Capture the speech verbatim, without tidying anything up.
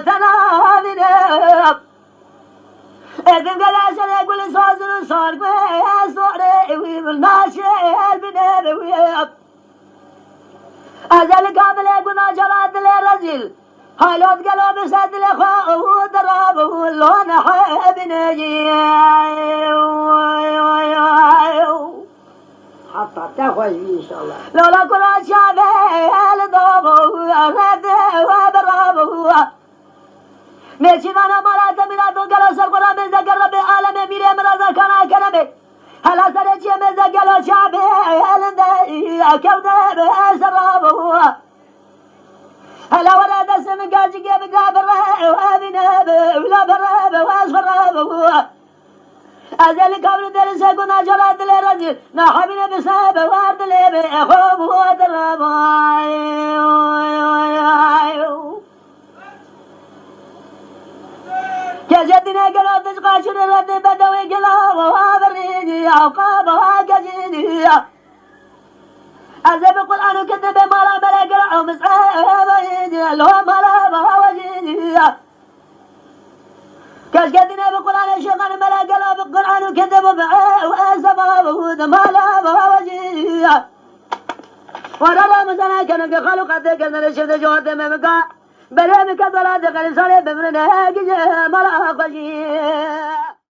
Te navîne. Êdim gele şerê gulî sazin û sark be, sorê wî min naşê el bine be wî. Ezel kamilê guna ceva dilê rezîl. Haylot gelo bise dilê xwe û dera bi lo nehebine. Heta te xweş bî înşallah. Lola kura çavê el do, rede we bera. Mêçîvana mala te mîrato gelo ser xwe ra mêze ger Rebê alemê mîrê min reza kana keremê. Hela serê çiyê mêze gelo çavê elinde kevde be ser ra bo. Hela were destê min gacikê bida bire evîne be wila bire be wez bire be. Ez ê li kabir û derî seko nacera dilê rezîl. Nahebîne bi sebe war dilê be, exo bu dira bay. Gece dine gelo dij qaçine redê bedewê gela, wa berî ya, qaba gecî ya. Ez ê bi Qur'an û kitêbê mala bere gela, o miz'e, lo mala ba wecî ya. Keşke dine bi Kur'anê şêxan mele gela bi Kur'an û kende bu be ew ez zeba bu de mala ba wajî. Wara Ramazana kene ke xalu qate kene le şevde jor de me mika. Bere mi ke dola de kene sale be mine ne gije mala xajî.